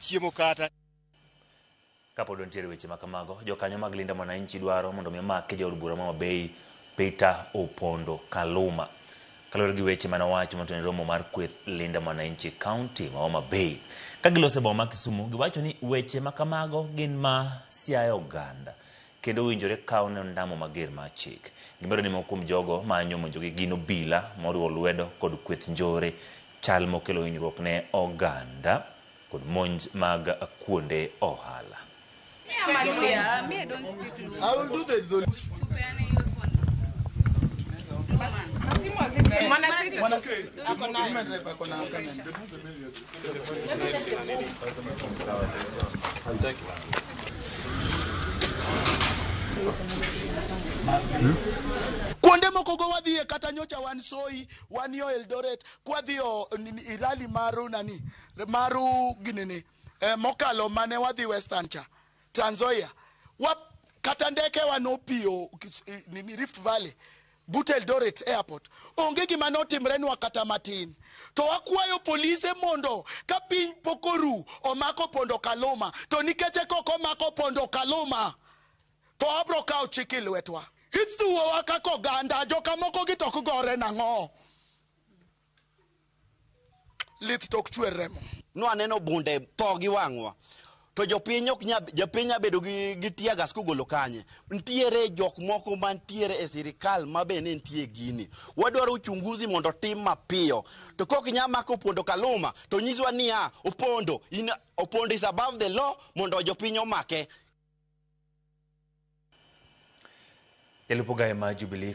Chiemo kata. Kapod nitiere weche ma kamago, jokanyo mag Linda Mwananchi dwaro mondo mi omaki jaod bura ma Homabay Peter Opondo Kaluma. Kaluwore gi weche mane owacho motenore romo mar kweth Linda Mwananchi County ma Homa Bay. Ka giloso e boma ma Kisumu, giwacho ni weche ma kamago gin ma siayo oganda kendo owinjore kaw ne ondamo mager mar chik. Gimedo ni moko kuom jogo ma nyomonjogi gin obila moriwo lwedo kod kweth njore, chal mokelo hinyruok ne oganda kod monj mag kuonde ohala. Kuonde moko go wadhiye kata nyocha wan Soi, wan yo Eldoret, kwadhiyo rally maru nani, maru ginene, mokalo mane wadhi Western cha, Trans Nzoia. Kata ndeke wa nopiyo nini, Rift Valley, but Eldoret Airport. Onge gima notimrenwa kata matin. To wakwayo polise mondo ka piny pok oru omako Pondo Kaluma, to nikech kok omako Pondo Kaluma, to wabro kawo chik e lwetwa. Ithuowa kaka oganda, joka moko gi to ok gore nang'o? Lith to ok chwer remo. Nwaneno bunde tho gi wang'wa. To jopiny ok nya, jopiny nya bedo gi tear gas kogolo kanye. Ntiere jok moko mantiere e sirikal ma be ne nitie gini. Wadwaro uchunguzi mondo otim mapiyo. To kok nya mako Opondo Kaluma, to nyiswa niya, Opondo, in, Opondo is above the law mondo jopiny omake. Jalup ogaye mar Jubilee